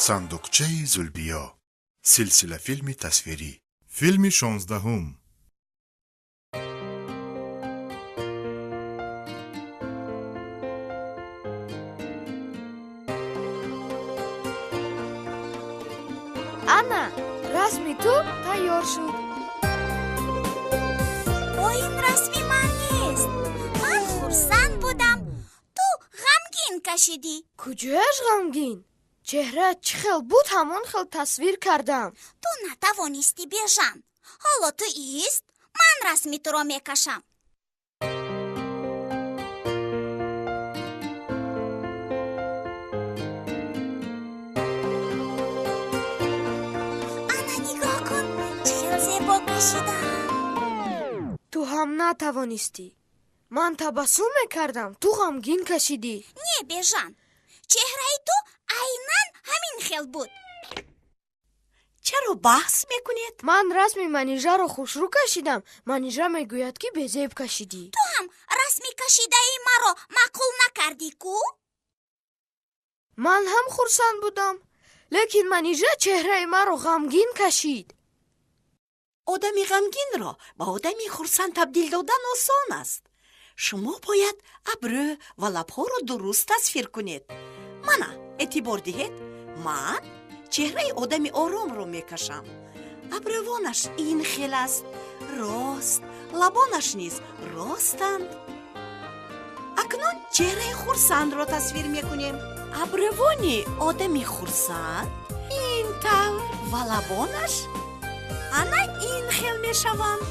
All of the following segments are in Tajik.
Сандуқчаи Зулбиё. Силсилафилми тасвирӣ. Филми 16-ум. Ана, расми ту тайёр шуд. О, ин расми ман нест. Ман хурсанд будам, ту ғамгин кашидӣ. Куҷояш ғамгин? Чеҳраат чӣ хел буд, ҳамон хел тасвир кардам. Ту натавонистӣ, Бежан. Ҳоло ту ист, ман расми туро мекашам. Ана, нигоҳ кун, чӣ хел зебо кашидам. Ту ҳам натавонистӣ. Ман табассум мекардам, ту ғамгин кашидӣ. Не, Бежан, чеҳраи ту айнан ҳамин хел буд. Чаро баҳс мекунед? Ман расми Манижаро хушрӯ кашидам, Манижа мегӯяд, ки безеб кашидӣ. Ту ҳам расми кашидаи маро маъқул накардӣ ку? Ман ҳам хурсанд будам, лекин Манижа чеҳраи маро ғамгин кашид. Одами ғамгинро ба одами хурсанд табдил додан осон аст. Шумо бояд абрӯ ва лабҳоро дуруст тасвир кунед. Мана, эътибор диҳед, ман чеҳраи одами оромро мекашам. Абрӯвонаш ин хел аст, рост, лабонаш низ ростанд. Акнун чеҳраи хурсандро тасвир мекунем. Абрӯвони одами хурсанд ин тавр ва лабонаш ана ин хел мешаванд.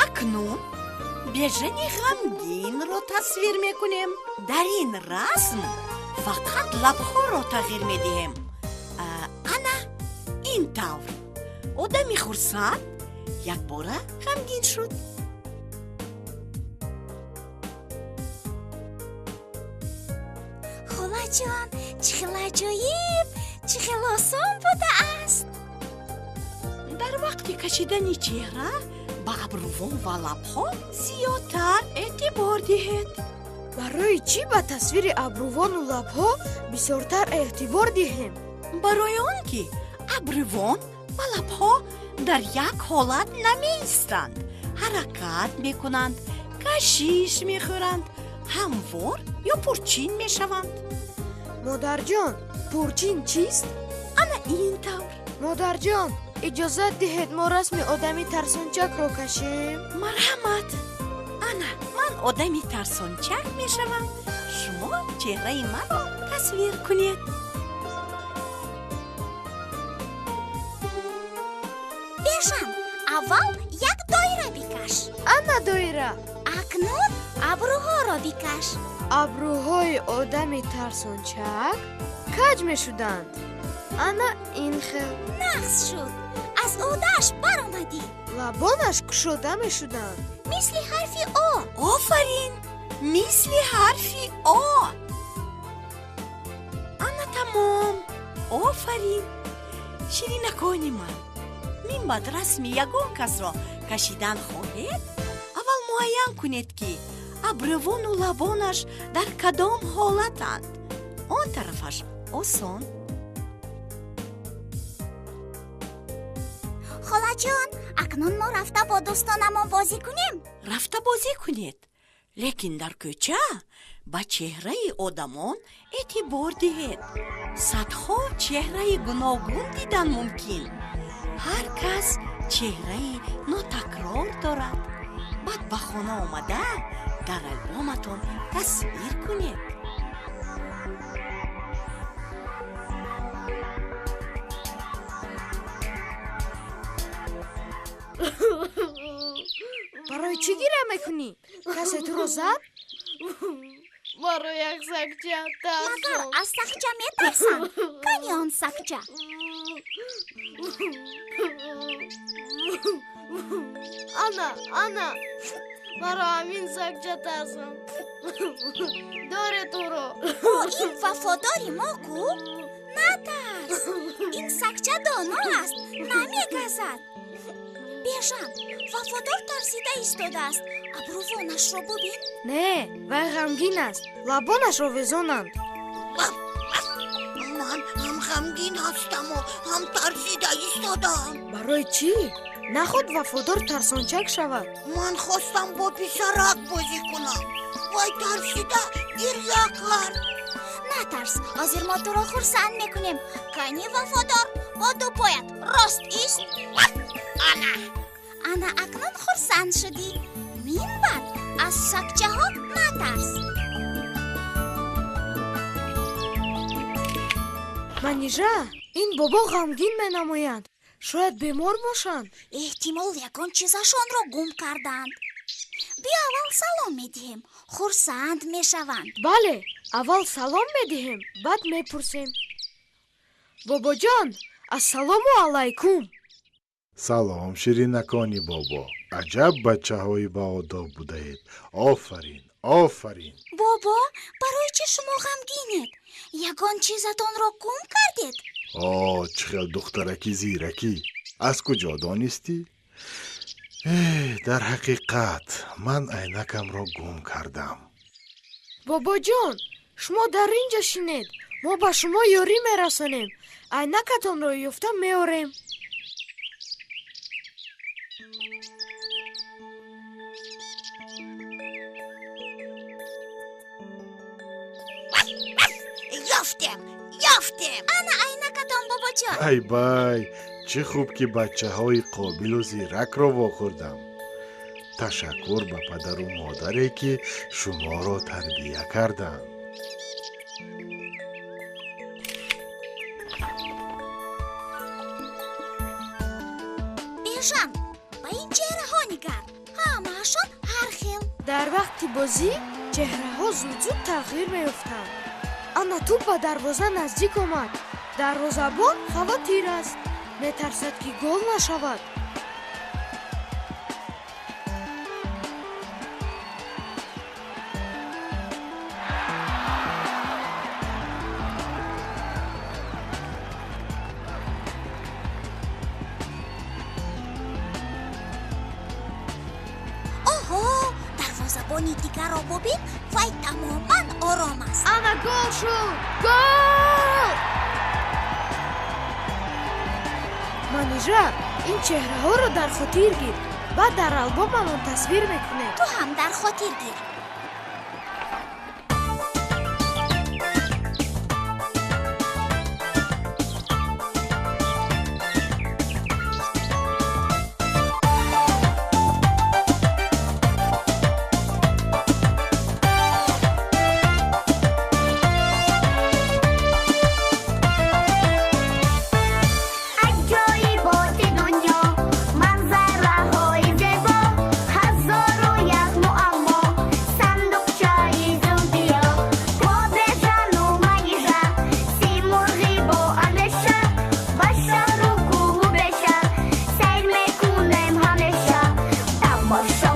Акнун Бежани ғамгинро тасвир мекунем. Дар ин расм фақат лабҳоро тағйир медиҳем. Ана ин тавр. Одами хурсанд якбора ғамгин шуд. Холаҷон, чӣ хел аҷоиб, чӣ хел осон будааст. Дар вақти кашидани чеҳра ба абрувон ва лабҳо зиёдтар эътибор диҳед. Барои чӣ ба тасвири абрувону лабҳо бисёртар эътибор диҳем? Барои он ки абрувон ва лабҳо дар як ҳолат намеистанд, ҳаракат мекунанд, кашиш мехӯранд, ҳамвор ё пурчин мешаванд. Модарҷон, пурчин чист? Ана ин тавр. Модарҷон, иҷозат диҳед, мо расми одами тарсончакро кашем. Марҳамат. Ана, ман одами тарсончак мешавам, шумо чеҳраи маро тасвир кунед. Бежан, аввал як доира бикаш. Ана доира. Акнун абрӯҳоро бикаш. Абрӯҳои одами тарсончак каҷ мешуданд. Ана ин хел. Нағз шуд, аз ӯҳдааш баромадӣ. Лабонаш кушода мешуданд. Мисли ҳарфи О. Офарин, мисли ҳарфи О. Ана тамом. Офарин, ширинакони ман. Минбаъд расми ягон касро кашидан хоҳед, аввал муайян кунед, ки абрӯвону лабонаш дар кадом ҳолатанд. Он тарафаш осон. Холаҷон, акнун мо рафта бо дӯстонамон бозӣ кунем. Рафта бозӣ кунед, лекин дар кӯча ба чеҳраи одамон эътибор диҳед. Садҳо чеҳраи гуногун дидан мумкин. Ҳар кас чеҳраи нотакрор дорад. Баъд ба хона омада дар албоматон тасвир кунед. Барои чӣ гиря мекунӣ? Касе туро зад? Маро як сагча Магар тарсон. аз сагча метарсанд? Кани он сагча? Ана, ана, маро ҳамин сагча тарсон. Доре туро. О, ин вафодори мо ку? Натарс, ин сагча доно аст, намегазад. Бежан, вафодор тарсида истодааст. Абрувонашро бубин. Не, вай ғамгин аст, лабонаш овезонанд. Ман ҳам Ғамгин ҳастаму ҳам тарсида истодам. Барои чӣ? Наход Вафодор тарсончак шавад. Ман хостам бо писарак бозӣ кунам. Вай тарсида гиря кард. Натарс, ҳозир мо туро хурсанд мекунем. Кани, Вафодор, бо ду поят рост ист. Ана. Ана, акнун хурсанд шудӣ. Мин баъд аз сагчаҳо натарс. Манижа, ин бобо ғамгин менамоянд. Шояд бемор бошанд. Эҳтимол, ягон чизашонро гум карданд. Биё, аввал салом медиҳем, хурсанд мешаванд. Бале, аввал салом медиҳем, баъд мепурсем. Бобоҷон, ассалому алайкум. Салом, ширинакони бобо. Аҷаб бачаҳои баодоб будаед. Офарин, офарин. Бобо, барои чӣ шумо ғамгинед? Ягон чизатонро гум кардед? О, чӣ хел духтараки зиракӣ! Аз куҷо донистӣ? Э, дар ҳақиқат ман айнакамро гум кардам. Бобоҷон, шумо дар ин ҷо шинед, мо ба шумо ёрӣ мерасонем, айнакатонро ёфта меорем. Ёфтем, ёфтем. Ана айнакатон, бобоҷон. Ай бай, чӣ хуб, ки бачаҳои қобилу зиракро вохӯрдам. Ташаккур ба падару модаре, ки шуморо тарбия карданд. Бежан, ба ин чеҳраҳо нигар, ҳамаашон ҳар хел. Дар вақти бозӣ чеҳраҳо зуд-зуд тағйир меёфтанд. Ана тӯб ба дарвоза наздик омад. Дарвозабон хавотир аст, метарсад, ки гол нашавад. Оҳо, дарвозабони дигарро бубин, вай тамоман ором аст. Ана гол шуд, гол! Манижа, ин чеҳраҳоро дар хотир гир, баъд дар албомамон тасвир мекунем. Ту ҳам дар хотир гир. Аҷоиботи дунё, манзараҳои зебо, ҳазору як муаммо, сандуқчаи зулбиё, бо Бежану Манижа, Симурғӣ бо андеша, ба шаҳру кӯҳу беша сайр мекунем ҳамеша, тамошо.